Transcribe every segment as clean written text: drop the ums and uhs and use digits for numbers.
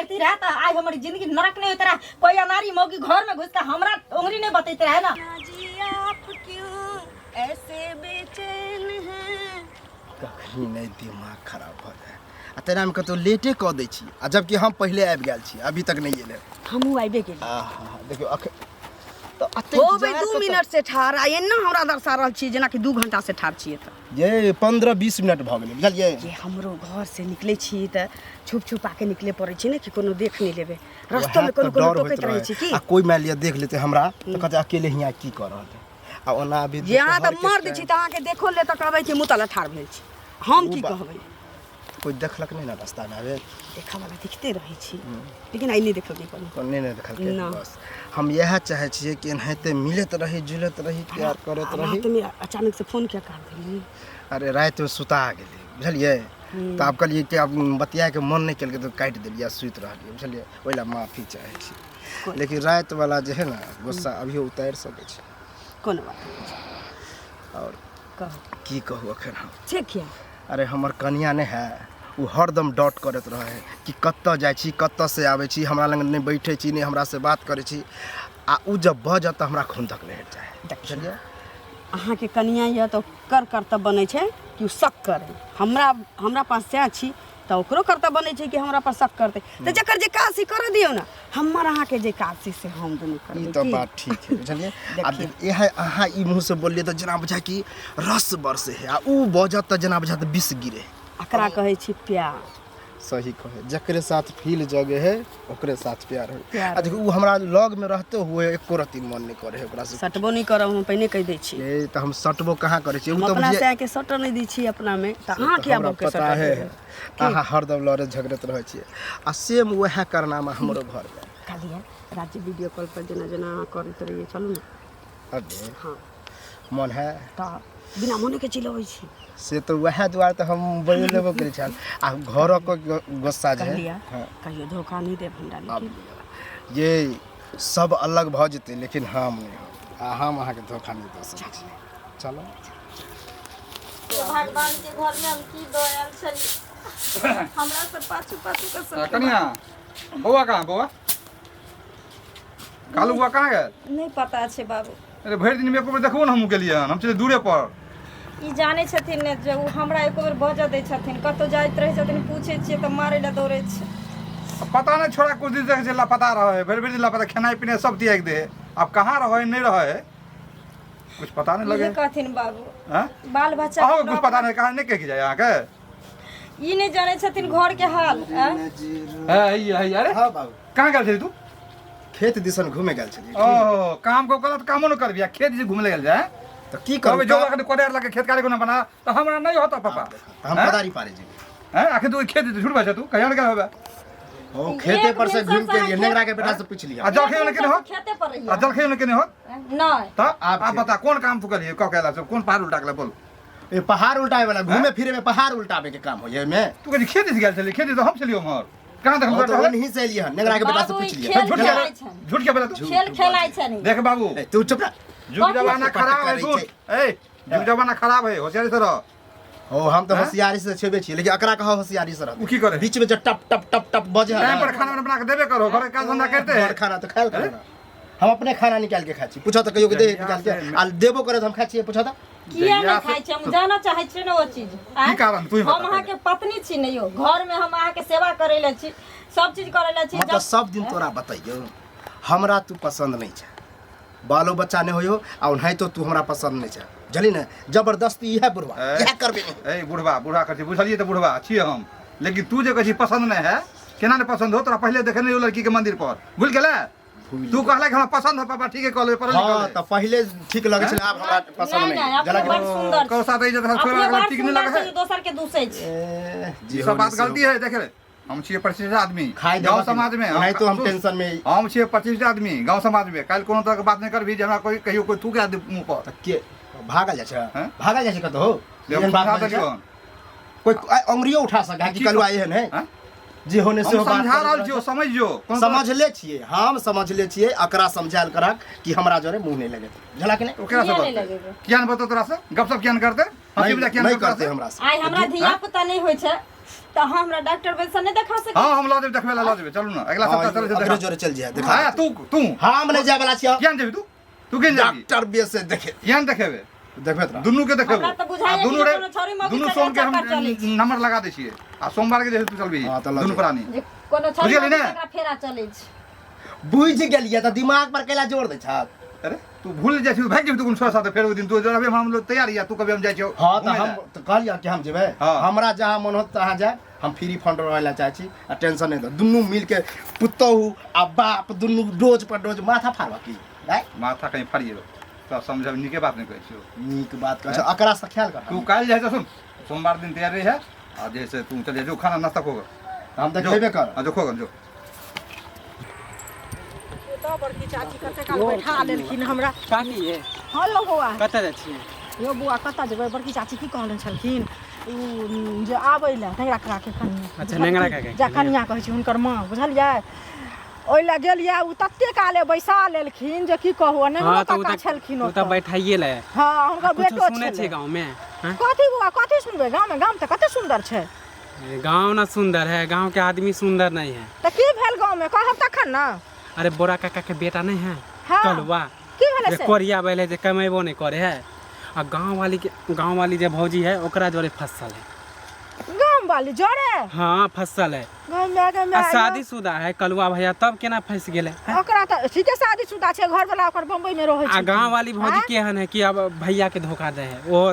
करती रहे त आइ हमर जिंदगी नरक नहीं होइत रहे। कोई अनारी मौगी घर में घुस के हमरा उंगली नहीं बतैत रहे ना। जी आप क्यों ऐसे बेचैन हैं? कखनी नहि दिमाग खराब भऽ जाय आ तेनामे कतहु लेटे कऽ दै छी आ जबकि हम पहिले आबि गेल छी, अभी तक नहि एलै। हमहूँ आबि गेली। आहा, देखियौ अख तऽ एते होबै इंतजार 2 कतऽ- मिनट से ठाढ़ आ एना हमरा दर्शा रहल छी जेनाकि 2 घंटा से ठाढ़ छियै। तऽ ये 15-20 मिनट भऽ गेलै, बुझलियै? जे हमरो घर से निकलै छी तऽ छुप छुपा के निकले पड़ै छै ने कि कोनो देख नहि लेबै रस्तो वएह में, कोनो तऽ कोनो डर होइत टोकैत रहै रहै छै की आ कोइ मानि लिअ देख लेतै हमरा तऽ कहतै अकेले हियाँ की कऽ रहल है। आ ओना अभी जे अहाँ तऽ दोपहरके मर्द छी टाइम- तऽ अहाँके देखो ले तऽ कहबै कि मुँह तले ठाढ़ भेल छी। हम ओ की बा- कहबै? कोइ देखलक नहि ने रास्तामे आबे? देखऽ वाला देखते रहै छी, लेकिन आइ नहि देखलकै कोनो। कोनो नहि ने देखलकै। ना। बस हम इएह चाहै छियै कि एनाहिते मिलैत रही, जुलैत रही, प्यार करैत आ रही। रातिमे अचानक से फोन किया काट देलियै? अरे रातिमे सुता गेलियै, बुझलियै? तऽ आब कहलियै कि आब बतियाके मन नहि केलकै तऽ काटि देलियै आ सुति रहलियै, बुझलियै? ओहि लए माफी चाहै छी, लेकिन रातिवला जे है ने गुस्सा अभियो उतारि सकै छी। कोनो बात नहि छै। आओर कहू। की कहू एखन हम? से किया? अरे हमर कनिया नहि है, ओ हरदम डॉट करैत रहै है कि कतऽ जाइ छी, कतऽ से आबै छी, हमरा लग नहि बैठै छी, नहि हमरा से बात करै छी। आ ओ जब बजत तऽ हमरा खून तक नहि हटि जाइ है, बुझलियै? अहाँके कनिया यऽ तऽ ओकर कर्तव्य बनै छै कि ओ शक करै। हमरा हमरा पास सएह छी तऽ ओकरो कर्तव्य बनै छै कि हमरा पर शक करतै। तऽ जकर जे काज छै करऽ दियौ ने। हमर अहाँके जे काज छै से हम दुनू ई करबै। तऽ की बात ठीक है, बुझलियै? आ देखियौ। इएह अहाँ ई मुँहसँ बोललियै तऽ जेना बुझाय कि रस बरसे है, आ उ बजत तऽ जेना बुझाय तऽ विष गिरे है। एकरा कहै छी प्यार। सही कहे, जकरे साथ फील जगे है ओकरे साथ प्यार हो। प्यार आ देखू, उ हमरा लग में रहते हुए एको रत्ती मन नहीं करे है ओकरा से। सटबो नहि करब, हम पहिने कहि दै छी। ए तऽ हम सटबो कहाँ करै छी? उ हम तऽ अपना बुझिए से आके सटऽ नहि दै छी अपनामे, तऽ अहाँ तऽ किया हमरा बबके पता सटऽ है देबै? अहाँ हरदम लड़े झगड़ैत रहै छियै आ सेम वएह कारनामा हमरो घरमे। कहलियै राज्य वीडियो कॉल पर जेना जेना अहाँ करैत रहियै, चलू ने। अबे हाँ। मन है तऽ बिना मने के चलि अबै छी। से तऽ वएह दुआरे तऽ हम बजि लेबो करै छल आ घरक गुस्सा जे है। कहलियै हाँ। कहियो धोखा नहि देब हमरा। आब लेकिन ये सब अलग भऽ जेतै लेकिन हम नहि हम आ हम अहाँके धोखा नहि दऽ सकै छी। चलो। भगवान के घर में हम की दऽ आयल छली, हमरा सब पाछू पाछू के सब। कनिया, बौआ कहाँ? बौआ कालू बौआ कहाँ गेल? नहि पता छै बाबू। अरे भरि दिन एको बेर देखबो ने हमहूँ गेलियै हन, हम छलियै दूरे पर। ई जानै छथिन ने जे ओ हमरा एको बेर बजऽ दै छथिन? कतहु जाइत रहै छथिन, पूछै छियै तऽ मारै लए दौड़ै छै। पता नहि छोड़ा कुछ दिन से लापता रहे है, भरि भरि दिन लापता, खेनाइ पिनाइ सब त्याग दे है। आब कहाँ रहे है, नहीं रहे है, कुछ पता नहीं लगे। इहे कहथिन बाबू। हैं? बाल बच्चा अहाँके कुछ पता नहीं? कहाँ नहीं कह के जाए अहाँके? ई नहि जानै छथिन घर के हाल, आँय? है है है, अरे हाँ बाबू। कहाँ गेल छली तू? खेत दिसन घूमे गेल छलियै। ओ काम को गलत कामो न करबी आ खेत जे घूमे गेल जाए तऽ की करू? कहबै जो अखन कोदारि लके खेत काटे को बना तऽ हमरा नहीं होता पापा। तऽ हम हैं? कोदारी पारे जेबै। हैं? आखिर तू खेत झूठ बाजै तू कहिया ने गेल होबे? ओ खेते पर से एक घूम के दिन एलियै, नेंगरा के बेटा से पूछ लिया। आ जलखै ने केने हो? खेते पर रहियै। आ जलखै ने केने हो? नहि। तऽ आब आब खेत। बता कोन काम तू करिए कह के आला कोन पहाड़ उल्टा के बोल। ए पहाड़ उल्टावे वाला, घूमे फिरे में पहाड़ उल्टावे के काम होय एमे। तू कहि खेत दिस गेल छली, खेत दिस हम छलियो उम्हर, कहाँ ओ देखल? तऽ ओनही से एलियै हन, नेंगरा के बेटा से बाबू, ई पूछ लिया। खेल झूठ के खेलाइ छनि। झूठ के बोला तू। खेल खेलाइ छनि। देख बाबू। ए, तू चुप रह। युग जमाना पट खराब है। करै सुन छै। ए, युग जमाना खराब है, होशियारी से रह। ओ हम तऽ हैं? होशियारी से छेबे छियै, लेकिन एकरा कहो होशियारी से रह। उ की करे? बीच में जे टप टप टप टप बजे है टाइम ना, पर खाना वाना बना के देबे करो, घर के काज धंधा करते घर है। खाना तऽ खायल करो ना। हम अपने खाना निकाल के खाइ छी, पूछो तऽ कहियो के दे जहिया निकाल के से- आ देबो करे तऽ हम खाइ छियै, पूछो तऽ। किया जहिया नहि खाइ छी? हम जानऽ चाहै छियै ने ओ चीज, आँय? की कारण? तू ही बता हम अहाँके पत्नी छी ने यौ, घर में हम अहाँके सेवा करै लए छी, सब चीज करै लए छी। मतलब सब दिन तोरा बतैयौ, हमरा तू पसंद नहीं छै, बालो बच्चा नहीं होयो आ ओनाहितो तू हमरा पसंद नहीं छै, बुझली ने? जबरदस्ती इएह बुढ़वा ए? इएह करबे नहीं। ए बुढ़वा बुढ़वा कहै छी, बुझलियै तऽ बुढ़वा छियै हम, लेकिन तू जे कहै छी पसंद नहि है, केना नहि पसंद हो? तोरा पहिले देखने रहियौ लड़की के मंदिर पर, भूल गेलै? तू कहला कि हमरा पसंद हो पापा, ठीक है कहले, पढ़ल हाँ लिखल तऽ पहिले ठीक लगै छलै, आब हमरा पसंद नहि नहीं। नहि, अपने जरा बड़ सुंदर कौ साथ इज्जत अपने छोड़ा बड़ ठीक नहीं सुंदर लगे छै है जे दोसर के दूसै छै। ए, ई जे सब हो बात से हो। गलती है। देख रे, हम छियै 25 आदमी खाइ गाँव देबऽ समाज में। नहीं तो हम टेंशन में। हम छियै 25 आदमी गाँव समाज में, काल्हि कोनो तरह के बात नहीं करबी जे हमरा कोई कहियो कोई थूके दे मुँह पर। तऽ के भागल जाइ छै? हैं? भागल जाइ छै कतहु? जे हम एहन बात समझा बजै छै? देलियौ हन। कोई अंगुरियो उठा सकै है कि की कलुआ एहन है हैं? जे होने से हम हो बात समझा करैत रहल रहै छियौ, छै। समझ जो कोनो समझले छियै, हम समझले छियै, एकरा समझायल करक कि हमरा जरे मुँह नहि लगेतै, बुझला कि नहि? ओकरा से किया नहि बतै? लगेबै? किया नहि बतौ तोरा से? गपशप किया नहि करतै? हंसी नहीं मजाक किया नहीं करतै करते हमरा से। आइ हमरा धिया पुता नहि होइ छै। तऽ अहाँ हमरा डॉक्टर वैद्य से नहि देखा सकै हाँ हम लऽ जेबै देखबै लए लऽ जेबै चलू ने अगला सप्ताह चलै छै अकरे देखा जोरे चल जाए देखा हाँ तू तू हम नहीं जाए वाला छियै किया ने जेबही तू तू केहन जेबही डॉक्टर बेस से देखे किया ने देखेबे देखबे तोरा दुनू के देखेबो हमरा तऽ बुझाइए आ कि दुनू रे कोनो छौरी मौगी दुनू से सोम के हम चक्कर चलै छै। नंबर लगा दै छियै आ सोमवार के जे तू चलबी हाँ, तऽ लऽ दुनू जेबै। प्राणी जे कोनो छौरी बुझलियै मौगी ने? से एकरा फेरा चलै छै बुझि गेलियै तऽ दिमाग पर कैला जोर दै छह अरे तू भूल जाइ छी भागि जेबही तू कोनो छोरा साथे फेर ओहि दिन तू रहबे हम लोग तैयार या तू कभी हम जाइ छियौ हाँ तऽ घुमै हम लए। तऽ कहलियै कि हम जेबै हाँ। हमरा जहाँ मन होत तहाँ जाए हम फ्री फंड रहै लए चाहै छी आ टेंशन नहि दो दुनू मिलके पुतोहु आ बाप दुनू डोज पर डोज माथा फाड़बा की आँय? माथा कहीं फाड़िए तब समझब नीके बात नहीं कहै छियौ नीक बात कहै छह अकरा से ख्याल कर तू काल्हि जाइ सुन सोमवार दिन तैयार रही है आ जैसे तू चल जो खाना नाश्ता खोगा हम तऽ खेबे कर जो खोगा जो तो बड़की चाची कते काल बैठा लेलखिन हमरा काकी ये हँ यौ बौआ कतऽ जाइ छियै यौ बौआ कतऽ जेबै बड़की चाची की कहने छलखिन ओ जे आबै लए नेंगरा काका के कनिया अच्छा, नेंगरा काका के जा कनिया कहै छै हुनकर माँ बुझलियै ओहि लए गेलियै ओ तते काले बैसा लेलखिन जे की कहू आ नेंगरो हाँ तऽ ओ काका तऽ छलखिन ओ तऽ ओतऽ बैठाइए ले हँ हुनकर कुछो बेटो सुनै छियै छलै गाँवमे हाँ? कथी बौआ कथी सुनबै गाँवमे गाम तऽ कते सुन्दर छै गाँव ना सुंदर है गाँव के आदमी सुंदर नहीं है तऽ की भेल गाँवमे कहब तखन ने अरे बोरा काका के बेटा नहीं है हाँ। कलुआ की भेलै जे से कोरिया बैल है जे कमेबो नहीं करे है आ गाँव वाली के गाँव वाली जे भौजी है ओकरा जोरे फसल है गाम वाली जरे हाँ फसल है गाम में आ शादीशुदा है कलुआ भैया तब केना फंस गेलै हैं? ओकरा तऽ ठीके शादीशुदा छै घर वाला ओकर बम्बई में रहै आ छै गाँव वाली भौजी केहन है कि अब भैया के धोखा दे है वो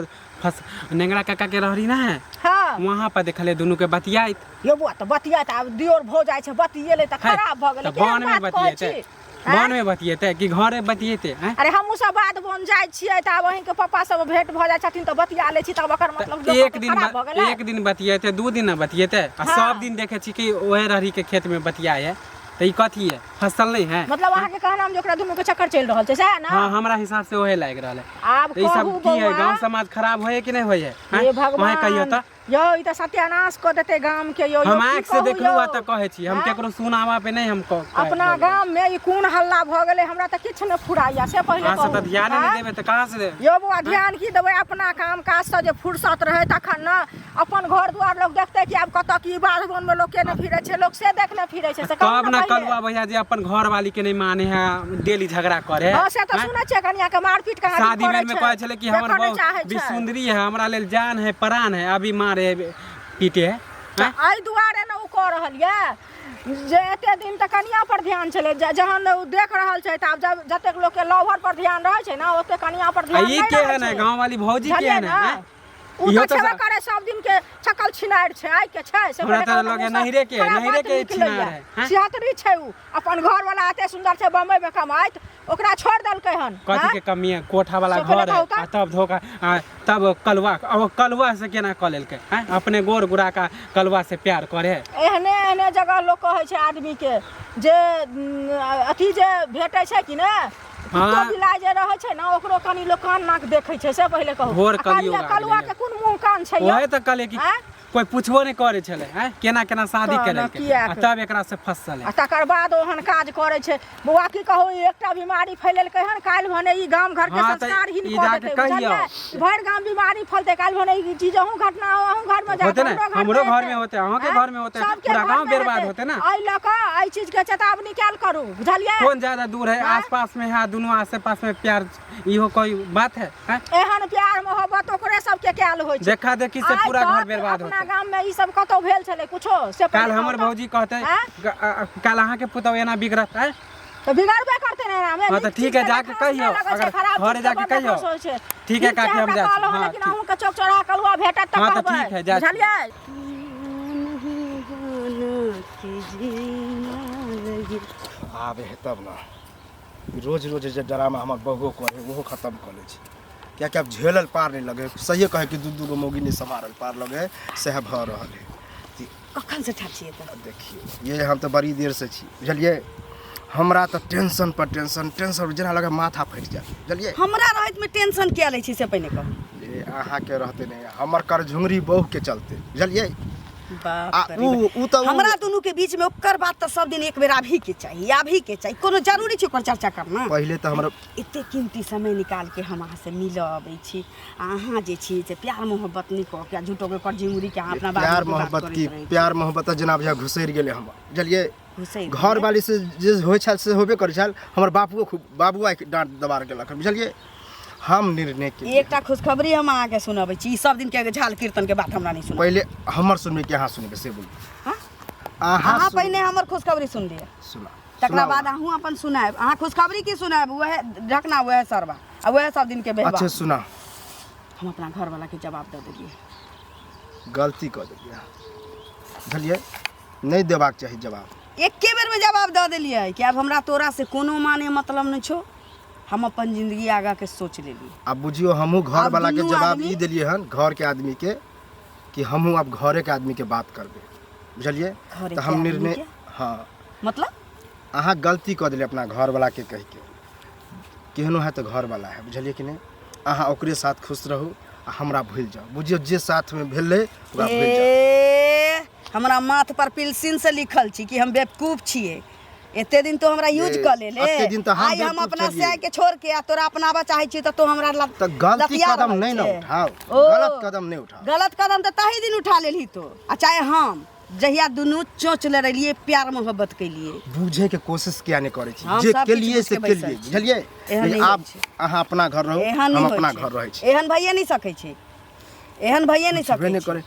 फस नेंगरा काका के रहरी ना है हाँ वहाँ पर देखले दुनू के बतियाइत यो बुआ तऽ बतिया तऽ आब दियोर भऽ जाइ छै बतियेलै तऽ है, खराब भऽ गेलै तऽ केहन वन में बात कहै बतियेतै छी आँय? वन में बतियेतै कि घरे बतियेतै हैं? अरे हमहूँ सब बाध बन जाइ छियै तऽ आब अहींके पप्पा सब भेंट भऽ जाइ छथिन तऽ बतिया लै छी तब ओकर मतलब लोकके एक दिन खराब भऽ गेलै एक दिन बतियेतै दू दिन ना बतियेतै आ हाँ। सब दिन देखै छी कि ओहे रहरी के खेत में बतियाए है तऽ ई कथी है फसल नहीं है मतलब अहाँके कहना जे ओकरा दुनू के चक्कर चलि रहल छै सएह ने हाँ हमरा हिसाब से ओहे लागि रहल है आब तऽ ई सब कहू की है बौआ गांव समाज खराब होय कि नहीं होय है हैं? हे भगवान अहें कहियो तऽ यौ ई तऽ सत्यानाश कऽ देतै गाम के यौ हम यौ, की आँखि से कहू देखलहुँ यौ? आ तऽ कहै छी हम आँय? केकरो सुनावा पे नहीं हम अपना गाम में ई कोन हल्ला भऽ गेलै हमरा तऽ किछु नहि फुराइया से पहिले अहाँ सब कहू तऽ ध्यान नहि आँय? देबै तऽ कहाँ से देबै यौ बौआ ध्यान की देबै अपना काम काजसँ जे फुर्सत रहै तखन ने अपन घर दुआर लोक देखतै कि आब कतऽ की बाध वन में लोक केने फिरै छै लोक से देखने फिरै छै से कहू तब ने ना पहिले। कलुआ भैया जे अपन घर वाली के नहीं माने है डेली झगड़ा करे हँ से तऽ हैं? सुनै छियै कनिया के मारपीट कहाँ दिन शादी करै में छै कहै छलै कि हमर देखऽ नहि बहु चाहै भी छै। सुंदरी है हमरा लेल जान है प्राण है अभी मारे है पीटे है हैं? एहि दुआरे ने ओ कऽ रहल यऽ जे एते दिन तऽ कनिया पर ध्यान छलै जहन ओ देख रहल छै तऽ आब जब जतेक लोकके लवर पर ध्यान रहै छै ने ओते कनिया पर आ ध्यान ई नहि रहै केहन है छै गाँव वाली भौजी बुझलियै केहन ने है हैं? ओ इहो तऽ तऽ छेबे करे सब दिन के छकल छिनारि छै आइ के छै से हमरा पहिले तऽ कहू लगे मुँहसँ नैहरे के- खराब नैहरे बात के निकलैया। छिनार है, हैं? छिहत्तरी छै उ अपन घर वाला एते सुंदर छै बम्बई में कमाइत ओकरा छोड़ देलकै हन कथी हैं? के कमी है कोठा वाला से पहिले घर है कहू तऽ। आ तब धोखा आ तब कलुआ अब कलुआ से केना कऽ लेलकै हैं अपने गोर गुरा का कलुआ से प्यार करे है एहने एहने जगह लोक कहै छै आदमी के जे अथी जे भेटै छै कि ने कुत्तो हाँ। बिलाइ जे रहै छै ने ओकरो कनि लोक कान नाक देखै छै से पहिले कहू घोर आ कलियुग कलिया आ कलुआ गेलैए। के कोन मुँह कान छै यौ ओहे तऽ कहलियै कि आँय? कोई पूछबो नहीं करे छलै हैं केना केना शादी तऽ ने केलकै किएक? आ तब एकरा से फसल आ है तकर बाद ओहन काज करै छै बौआ की कहू ई एकटा बीमारी फैलेलकै हन काल्हि भने ई गाम घर के हाँ, तऽ संस्कारहीन ई कऽ जाके देतै कहियौ। बुझलियै भरि गाम बीमारी फैलतै काल्हि भने ई चीज अहूँ घटना अहूँ घर में जायत होतै ने, हमरो घर में होतै, अहूँके आँय? घर में होतै, सबके पूरा घर गाँव में बर्बाद हेतै। होतै ने। एहि लऽ कऽ एहि चीज के चेतावनी कयल करू बुझलियै कौन ज्यादा दूर है हाँ? आस पास में है दोनों आसे पास में प्यार इहो कोई बात है हैं? एहन प्यार मोहब्बत ओकरे सबके कयल होइ छै देखा देखी से आइ पूरा घर तक बर्बाद अपना होते गाम में ई सब कतौ भेल छलै कुछो से काल पहिले हमर कहू तऽ। भौजी कहते आँय? काल अहाँके पुतहु एना बिगड़त है तऽ बिगड़बे करतै ने एना हाँ, तऽ ठीक है, जाके कहियौ। अगर घरे जाके कहियौ। ठीक है, काकी, हम जाइ छी। हाँ, लेकिन ठीक। अहूँके चौक चौराहा कलुआ भेटत तऽ हाँ, तऽ कहबै ठीक है, जाइ छी। बुझलियै आबे है तब ने रोज रोज जे ड्रामा हमर बहुओ करे ओहो खतम कऽ लै छै किएकि आब झेलल पार नहि लगै सहिए कहै कि दू दूगो मौगी नहि सम्हारल पार लगै है सएह भऽ रहल है कखन से ठाढ़ छियै तऽ देखियौ ये हम तऽ बड़ी देरसँ छी बुझलियै हमरा तऽ टेंशन पर टेंशन टेंशन जेना लगै माथा फाटि जायत बुझलियै हमरा रहैतमे टेंशन किया लै छी से पहिने कहू जे अहाँके रहते नहि हमर करझुंगरी बहुके चलते बुझलियै बाप आ रे उ बाप। उ तऽ हमरा दुनू के बीच में ओकर बात तऽ सब दिन एक बेर आबही के चाही, आबही के चाही। कोनो जरूरी छै ओकर चर्चा करना? पहिले तऽ हमरा एते कीमती समय निकाल के हम अहाँ से मिलऽ अबै छी आ अहाँ जे छी से प्यार मोहब्बत नहि कऽ के आ झूठो के कर्जी मुरी के अहाँ अपना प्यार बाबू के बात मोहब्बत करैत की रहै छी। प्यार मोहब्बत तऽ जेना बुझा घुसरि गेलै हमर, बुझलियै? घुसरि घर गेलै? वाली से जे होइ छल से होबे करै छल। हमर बापुओ खूब बाबू आइ डाँट दबार केलक हन, बुझलियै? हम निर्णय केलियै। एकटा खुशखबरी हम अहाँके सुनबै छी। ई सब दिन के झाल कीर्तन के बात हमरा नहि सुनब। पहिले हमर सुनबै कि अहाँ सुनबै से बोलू। हाँ? अहाँ अहाँ पहिने हमर खुशखबरी सुन लिअ, सुना। तकरा सुनाउ। बाद अहूँ अपन सुनायब। अहाँ खुशखबरी की सुनायब? वएह ढकना, वएह सरबा आ वएह सब दिन के बेहबा। अच्छा सुना। हम अपना घरवाला के जवाब दऽ देलियै। गलती कऽ देलियै, बुझलियै? नहि देबाक चाही जवाब। एके बेर में जवाब दऽ देलियै कि आब हमरा तोरा से कोनो माने मतलब नहि छौ, हम अपन जिंदगी आगा के सोच लेलियै। आब बुझियौ हमहूँ घर आब वाला के दुनू जवाब आदमी ई देलियै हन घर के आदमी के कि हमहूँ आब घरे के आदमी के बात करबै, बुझलियै? घरे तऽ के हम आदमी निर्णय के? हाँ। मतलब अहाँ गलती कऽ देलियै अपना घरवला के कहि के, केहनो है तऽ घरवला है, बुझलियै कि नहि? अहाँ ओकरे साथ खुश रहू आ हमरा भूलि जाउ, बुझियौ? जे साथमे भेलै ओकरा भूलि जाउ। ए, हमरा माथ पर पिलसिन से लिखल छी कि हम बेवकूफ छियै। एते दिन तो हमरा यूज ए, कऽ लेले। एते दिन तऽ हम आइ हम बेवकूफ अपना छलियै। सैं के छोड़ के आ तोरा अपनाबऽ चाहै छी तऽ तो हमरा तऽ गलती लतिया कदम रहल नहि ने छै। उठाउ। ओ, गलत कदम नहि उठाउ। गलत कदम तऽ ताही दिन उठा लेलही तो, आ चाहे हम जहिया दुनू चोच लड़ेलियै, प्यार मोहब्बत केलियै। बुझे के कोशिश किया नहि करै छी? हम जे सब किछु केलियै बुझि से के बैसल केलियै, छी। बुझलियै? एहन लेकिन नहि आब होइ छै। अहाँ अपना घर रहू, एहन हम नहि होइ अपना छै। घर रहै छी। एहन भइए नहि सकै छै, एहन भइए नहि बुझबे सकै नहि छै। करै।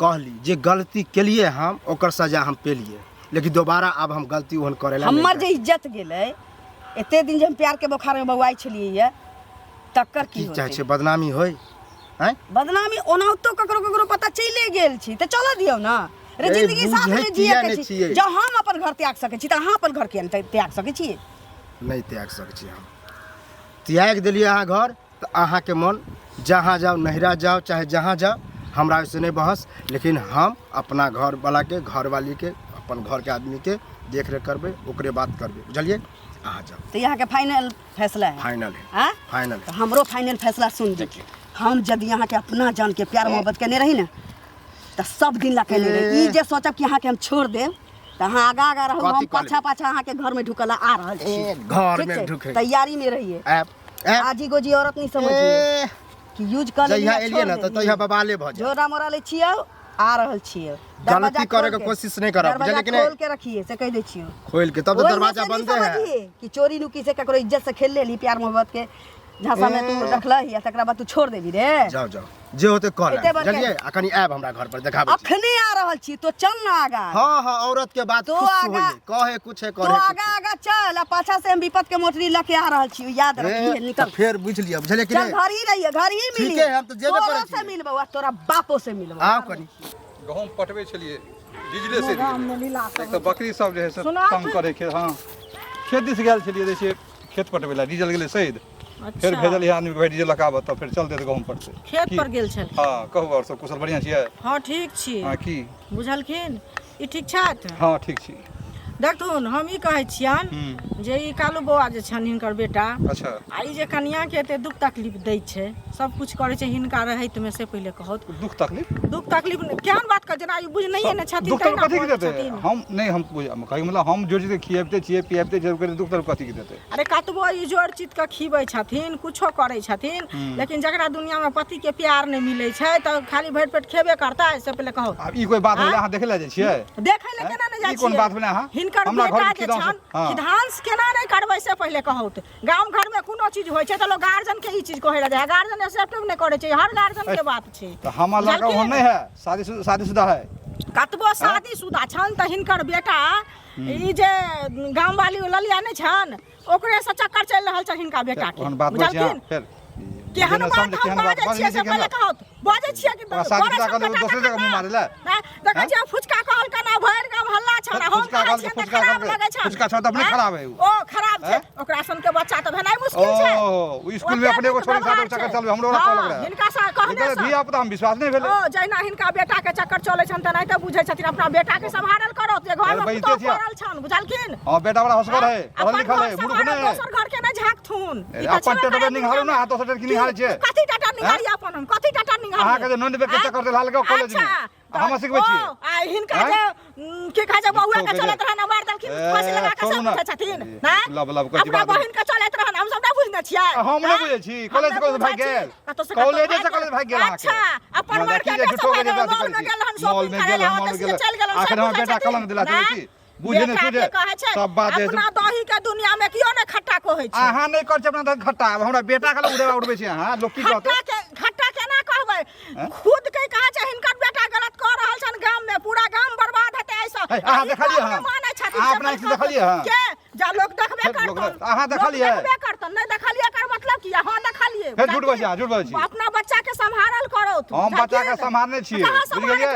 कहली जे गलती केलियै हम, ओकर सजा हम पेलियै, लेकिन दोबारा आब हम गलती ओहन करै लए नहि हमर जे चाहै। इज्जत गेलै, एते दिन जे हम प्यार के बोखार में बौआइ छलियै ये, तकर की की चाहै होतै? छै बदनामी होय? आँय, बदनामी ओनाहितो ककरो ककरो पता चलिए गेल छी तऽ चलऽ दियौ ने रे। ए, जिंदगी साथ बुझै में जिए किया के नहि छी। छियै? जँ हम अपन घर त्याग सकै छी तऽ अहाँ अपन घर किया नहि त्याग सकै छियै? नहि त्याग सकै छी। हम त्यागि देलियै अहाँ घर तऽ अहाँके मन जहाँ जाउ, नैहरा जाउ चाहे जहाँ जाउ, हमरा ओहिसँ नहि बहस, लेकिन हम अपना घरवलाके, घरवालीके, अपन घरके आदमीके देख रेख करबै, ओकरे बात करबै, बुझलियै? अहाँ जाउ। तऽ अहाँके फाइनल फैसला है? फाइनल है। आँ? फाइनल है। तऽ हमरो फाइनल फैसला सुन ली। हम यदि अहाँके अपना जानके प्यार मोहब्बत केने रही ने तऽ सब दिन ला केने रही। ई जे सोचब कि अहाँके हम छोड़ देब तऽ अहाँ आगा आगा रहू, कथी हम कऽ पाछा लेबै? पाछा अहाँके घरमे ढुकला आ रहल छी। ए, घरमे ठीक छै? ढुकै। तैयारी में रहिए। आयब आयब। आजी गोजी औरत नहीं समझिए ए, कि यूज कर जहिया एलियै ने तऽ तहिया बबाले भऽ जाय। झोरा मोरा ले छियै, आ रहल छियै। गलती करे के कोशिश नहीं करब, दरवाजा बुझलियै कि नहि? खोल के रखिए से कह दै छियै। खोलि के तब तऽ ओहिमे दरवाजा से नहीं बंदे है। समझिए कि चोरी नुकी से ककरो इज्जत से खेल लेली, प्यार मोहब्बत के झांसा में तू रखलही आ तकरा बाद तू छोड़ देबी रे। जाओ जाओ, जे होते कऽ एते लेब, बड़का- बुझलियै? आ कनि आयब हमरा घर पर, देखाबै छी। अखने आ रहल छी, तो चल ना आगा। हाँ हाँ, औरत के बात तो खुश आगा- होइए, कहे कुछ है, तो करे आगा आगा चल आ पाछा से हम विपत के मोटरी लके आ रहल छी, याद रखिए। निकल फेर बुझि लिअ, बुझलियै कि चल। नहि? घर ही रहिए, घर ही मिली। ठीके है, हम तऽ जेबे करै तोरो से छियै। मिलबौ आ तोरा बापो से मिलबौ। आउ कनि। गहूँम पटबै छलियै, डीजले से एक तऽ बकरी सब जे है से सुना तंग करै खेत। हाँ, खेत दिस गेल छलियै, जे छै खेत पटबै लए डीजल गेलै सैद, फेर भेजलियै आदमी के, भाइ डीजल लऽ आबऽ तऽ फेर चलतै तऽ गहूँम पटतै। खेत की? पर गेल छल? हाँ, कहू, आओर सब कुशल बढ़िआँ छियै? हँ, ठीक छी। हाँ, की बुझलखिन? ई ठीक छथि? हाँ, ठीक छी। देखथुन, हम ई कहै छियनि जे ई कालू बौआ जे छनि, हिनकर बेटा, आ ई जे कनियाके एते दुख तकलीफ दै छै, सब कुछ करै छै हिनका रहैतमे, से पहिले कहत। दुख तकलीफ? दुख तकलीफ केहन बात कर, जेना ई बुझनैये ने छथिन। दुख तहिना तकलीफ कथी के बजै देतै? छथिन। हम नहि, हम बुझ कहै मतलब हम जोड़ चीज खियाबिते छियै, पियाबिते छियै, ओकर दुख तकलीफ कथी के देतै? अरे, कतबो ई जोड़ चित के खिबै छथिन, कुछो करै छथिन, लेकिन जकरा दुनियामे पतिके प्यार नहि मिलै छै तऽ खाली भरि पेट खेबे करतै? से पहिले कहू। आब ई कोई बात भेलै? अहाँ देखै लए जाइ छियै? देखै लए केना नहि जाइ ई कोन छियै? बात भेलै अहाँ? हिनकर हमरा बेटा घरमे जे खिदांस- छनि, हाँ। खिदांस केना नहि करबै से पहिले कहू। तऽ गाम घरमे कोनो चीज होइ छै तऽ लोक गार्जियन के ई चीज कहै लए जाइ, गार्जियन एक्सेप्ट नहि करै छै। हर गार्जियन के बात छै। तऽ हमर लड़का ओहन बुझलखिन? नहि है, शादीशुदा है। कतबो शादीशुदा छनि तऽ हिनकर बेटा ई जे गाम वाली ललिया नहि छनि, ओकरे से चक्कर चलि रहल छनि हिनका बेटा के। ओहन बात बोलै छी अहाँ? बुझलखिन? फेर केहन जे नहि बात समझे, हम केहन बात बाजै बजै छियै छै से केहन पहिले बात? कहू। बाजै छियै कि ओकरा शादी करै शुदा छनि कऽ लेबै, बेटा दोसरे जगह मुँह तखन मारै लए? ने? देखै छियै, फुचका कहलकन आ भरि गाम हल्ला छनि आ हम फुचका कहै कहलकै, छियनि तऽ फुचका खराब कहलकै। लगै छनि। फुचका छनि तऽ अपने आँय? खराब है उ। ओ खराब छै? आँय? ओकरा सन के बच्चा तऽ भेनाइ मुश्किल छै। ओ, ओ स्कूल में अपने एगो छोड़ी साथ चक्कर चलबै, हमरो ओकरा कहलक रहए। हिनका सँ कहने निकल सँ। धिया पुता, हम विश्वास नहि भेलै। ओ जहिना हिनका बेटा के चक्कर चलै छनि तेनाहिते बुझै छथिन। अपना बेटा के सम्हारल करत जे घर अरे में बजिते पुतोहु छियै। पड़ल छनि, बुझलखिन? हाँ, बेटा बड़ा होशगर है, पढ़ल अपन लिखल घर है, मूर्ख सम्हारत, नहि है। दोसर घर के नहि झाँकथुन। अरे, ई तऽ अपन छेबे टेटवे करै निघारू ने, दुनियामे। अहाँ दोसर टेट की निघारै छियै? कथी टाटा निघारी अपन हम? कथी टाटा निघारी? अहाँके जे नोन बेर के चक्कर चला लेलकै कॉलेज में। अच्छा, हम सिखबै छी ओ, आ हिनका जे की कहै छै बौआ के चलैत रहन मार देलखिन फांसी लगा के सब उठै छथिन ना लब लब कथी अपना बहिन के चलैत रहन हम सब ना बुझने छियै हम नहि बुझै छी कॉलेज से कॉलेज भागि गेल कॉलेज से कॉलेज भागि गेल अच्छा अपन मार के मॉल में गेल हन मॉल में गेल मॉल में गेल चल गेल आखिर हमर बेटा कलंक दिला चलै छी बुझे नहि सुझे सब बात अपना दही के दुनिया में कियो नहि खट्टा कहै छै अहाँ नहि कर छै अपना दही खट्टा हमरा बेटा के उड़ेबा उड़बै छी अहाँ लोक की कहतै खट्टा के खट्टा केना कहबै खुद के कहै छै हिनकर बेटा गलत कऽ रहल छन गाम में पूरा गाम बर्बाद हेतै ऐसा अहाँ देखलियै हँ मानै छथिन अहाँ अपना आँखि देखलियै हँ के जा लोक देखबे करतन अहाँ देखलियै देखबे करतन नहि देखलियै एकर मतलब की अहाँ देखलियै फेर झूठ बजै झूठ बजै छी अपना बच्चा के सम्हारल करू हम बच्चा के सम्हारने छियै बुझि गेलियै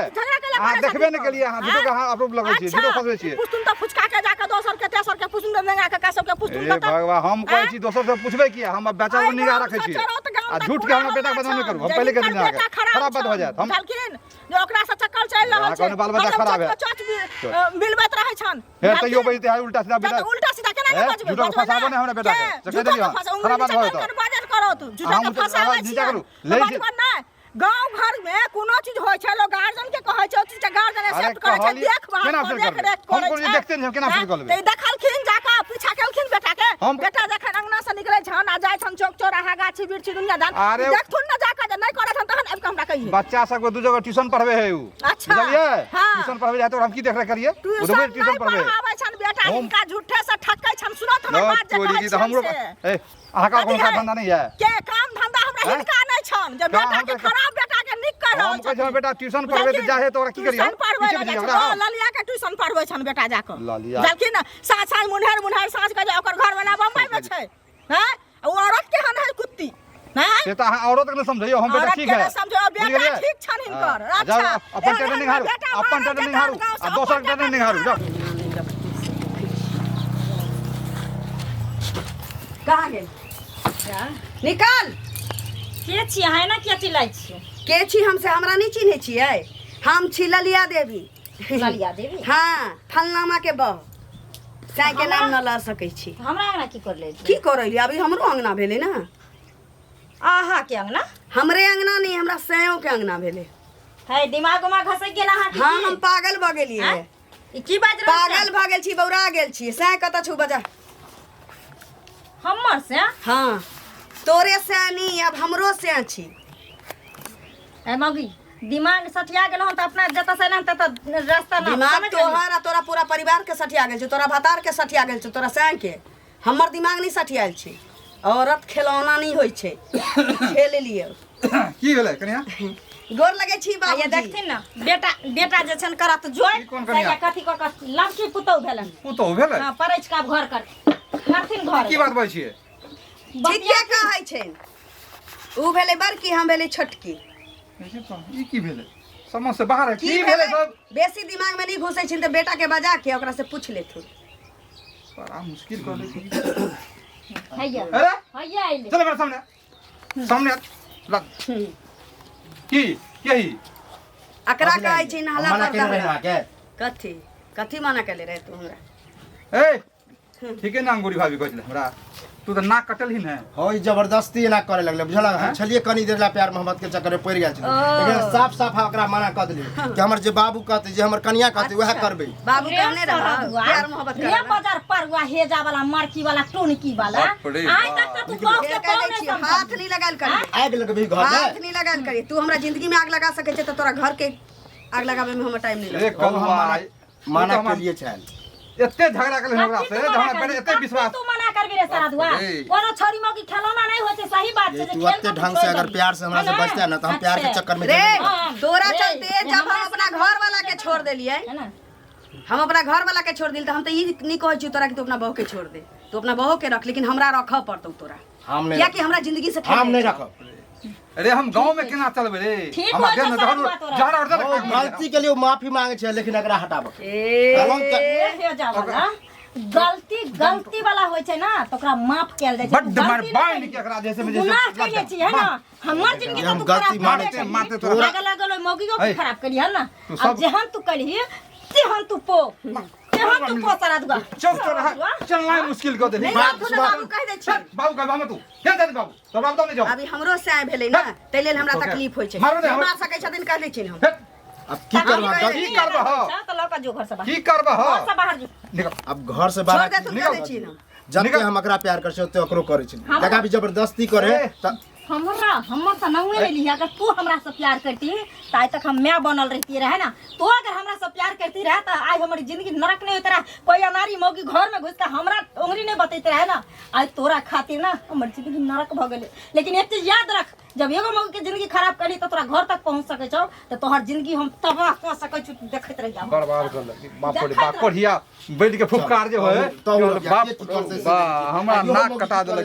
अहाँ देखबे नहि केलियै अहाँ झूठो के अहाँ आरोप लगबै छियै झूठो फसबै छियै पुछतुन तऽ फुचका के जाके दोसर के तेसर के पुछतुन तऽ नेंगा के सबके पुछतुन तऽ भगवान हम कहै छी दोसर से पुछबै किया हम बच्चा के निगाह रखै छियै आ झूठ के हमरा बेटा के बदनाम नहि करू हम पहिले के दिन अहाँके खराब बात भऽ जायत हम जे ओकरा से चक्कर चलि रहल छै कोनो बाल बच्चा खराब है चोच मिलबैत रहै छन हे तैयो बजते है उल्टा सीधा बेटा उल्टा सीधा केना नहि बजबै झूठो फसाबो नहि हमरा बेटा के से कहि देलियै खराब बात भऽ जेतौ बाजल करो तू झूठो के फसाबै छी नीचा करू ले गांव घर में कोनो चीज होय छै लोग गार्जियन के कहै छै ओ चीज के गार्जियन एक्सेप्ट करै छै देख भाल देख रेख करै छै हम देखते नहि केना फिर कर लेबै ते देखलखिन जाके पीछा केलखिन बेटा के बेटा जखन अंगना से निकलै छन आ जाइ छन चौक चौराहा गाछी बिरछी दुनिया दान देखथुन ना जाके जे नहि करै छन तहन आबि के हमरा कहिए बच्चा सबके दू जगह ट्यूशन पढ़बे है उ अच्छा बुझलियै हाँ। ट्यूशन पढ़बे जाय तो हम की देख रहे करिए ट्यूशन ट्यूशन पढ़बे पढ़ाबै छन बेटा हिनका झूठे से ठकै छन सुनत हमर बात जे कहै छी हमरो ए अहाँ का कोनो काम धंधा नहीं है के काम धंधा हमरा हिनका नहीं छन जे बेटा के खराब बेटा के नीक कर रहल हम कहै छी बेटा ट्यूशन पढ़बे त जाहे त ओकरा की करिए ट्यूशन पढ़बै ले जाइ छै ललिया के ट्यूशन पढ़बै छन बेटा जाके ललिया जलखिन साँझ साँझ मुन्हर मुन्हर साँझ के जे ओकर घर वाला बम्बई में छै हैं ओ औरत केहन है कुत्ती हैं से त अहाँ औरत के नहीं समझियो हम बेटा ठीक है समझो बेटा ठीक छन हिनकर अच्छा अपन टेंट निहारू अपन टेंट निहारू आ दोसर टेंट निहारू जाओ कहाँ गेल निकाल के छी अहाँ एना किया चिल्लाइ छियै के छी हमसे हमरा नहीं चिन्है छियै हम छी ललिया देवी ललिया देवी हाँ फलनामा के बह साई के नाम न लऽ सकै छी हमरा अंगना की कर ले की करै अभी हमरो अंगना भेलै ने अहाँ के अंगना हमरे अंगना नहीं हमरा सैयो के अंगना भेलै है दिमाग उमाग घसक गेल अहाँ के हाँ हम पागल भऽ गेलियै ई की बाज रहल पागल भऽ गेल छी बौरा गेल छी सैं कतऽ छौ बजा हमर से हाँ तोरे सैं नहीं अब हमरो सैं छी ए मौगी दिमाग सठिया गेल हन तऽ अपना जतऽ से एलहन ततऽ रास्ता ना दिमाग समझ गेली? तोहर आ तोरा पूरा परिवार के सठिया गेल छौ तोरा भतार के सठिया गेल छौ तोरा सैं के हमर दिमाग नहीं सठियाल छै औरत खेलौना नहीं होइ छै खेल लियौ की भेलै कनिया गोर लगै छी आ ये बाबूजी देखथिन ने बेटा बेटा जे छन करत जोड़ ई कोन कनिया? कथी कऽ कऽ लड़की पुतहु भेलन पुतहु भेलै हँ पड़ै छै आब घर कर करथिन घर की बात बजै छियै ठीके कहै छै उ भेलै बड़की हम भेलै छोटकी ई की भेलै समझ से बाहर है की भेलै सब बेसी दिमाग में नहीं घुसै छै तऽ बेटा के बजा के ओकरा से पूछ लेथुन बड़ा मुश्किल कर दै छै हैया अरे हैया अइले चल मेरे सामने सामने लग की यही एकरा कहै छै नहला मना पर केने रही दहला। अहाँके कथी कथी मना केले रहे तू हमरा ए ठीके ने अंगूरी भाभी कहै छलै हमरा तू तऽ नाक कटल ही ने हो ई जबरदस्ती एना करे लगले बुझल हम छलिए कनी देर ला प्यार मोहब्बत के चक्कर में पड़ गेल छलिए लेकिन साफ साफ ओकरा मना कर देलिए कि हमर जे बाबू कहते जे हमर कनिया कहते वएह करबै बाबू कहने रहा प्यार मोहब्बत रे कर बाजार परुआ हेजा वाला मरकी वाला टोनकी वाला बाप रे आइ तक तऽ तू फेर गाँव के कह पाँव दै नहि छियै, समझ हाथ नहीं लगायल करिए आगि लगबही घर में हाथ नहीं लगायल करिए तू हमरा जिंदगी में आग लगा सकै छै तऽ तोरा घर के आग लगाबे में हमर टाइम नहीं रे लगतौ कलुआ मना केलिए छल एते झगड़ा केले हमरा से जे हमरा पहिले एते विश्वास तू मना करबी रे सारा रे। कोनो छोरी मौकी खेलौना नहीं होय छै सही बात छै ये जे तू खेल एते कऽ ढंग से छोड़ि अगर देबही। प्यार से हमरा से है ना? बचते ना तो हम प्यार के अच्छा। चक्कर में रे जरूर हाँ। तोरा रे, चलते जब हम हमरा अपना घर वाला के छोड़ देलियै है ना हम अपना घर वाला के छोड़ दिल तऽ हम तऽ ई नहीं कहै छियौ तोरा कि तू अपना बहू के छोड़ दे तू अपना बहू के रख लेकिन हमरा रखऽ पड़तौ तोरा हम नहीं कियाकि हमरा जिंदगी से खेल हम नहीं छै। रखब अरे हम गांव में केना चलबै रे ठीक हमरा होइ देह छौ में सारा जहर बात तोरा। जहर और ओ, गलती के लिए माफी मांगे छै लेकिन एकरा हटाबऽ ए कलंक के- ए हे जा वाला गलती गलती वाला होइ छै ना तऽ ओकरा माफ कयल जाइ छै बड्ड तू गलती मार नहि बान्हि केलही। के एकरा जैसे में तू जैसे गुनाह कयने छी है ना हमर जिंदगी हम तऽ तू खराब गलती मानै माने छी। मारते तोरा लागल लागल ओहि मौगी है। के खराब करी है ना तू अब सब- जेहन तू करी तेहन तू पो तेहन तू पो सारा दुआ चौक चौराहा चलना मुश्किल कर देली नहीं बाबू ना बाबू कहि दै छी बाबू कह बाबू तू केना जाते बाबू तो बाबू तो नहीं जाओ अभी हमरो से आय भेलै ना ताहि लेल हमरा तकलीफ होइ छै मारू नहि, मार सकै छथिन कहि दै छियनि हम हेट। अब की करबा की करबह? तऽ लऽ कऽ जो घर से बाहर। की करबह? घर से बाहर जो। निकल। अब घर से छोड़ बाहर दे तू, निकल। करै छी ना। जते निकल। हम एकरा प्यार करै छी ओते ओकरो करै छी। जका भी जबरदस्ती करे त हमरा हमर तऽ नहुए ले लिही। अगर तू हमरा से प्यार करती तऽ आइ तक हम माय बनल रहती रहे ना। तू अगर हमरा से प्यार करती रहे तऽ आइ हमर जिंदगी नरक नहीं होते रहे। कोई अनारी मौगी घर में घुस के हमरा उंगली नहीं बतैते रहे ना। आइ तोरा खातिर ना हमर जिंदगी नरक भऽ गेलै। लेकिन एक चीज याद रख, जब एगो मौगी के जिंदगी खराब करली तऽ तोरा घर तक पहुँच सकै छौ तऽ तोहर जिंदगी हम तबाह कऽ सकै छौ। तू देखैत रहि जा। बर्बाद कर लगी बाप रे बाप। कोढ़िया बैठ के फुफकार जे होय तहु बाप की करतै से बा हमरा देखियौ। नाक कटा देलक।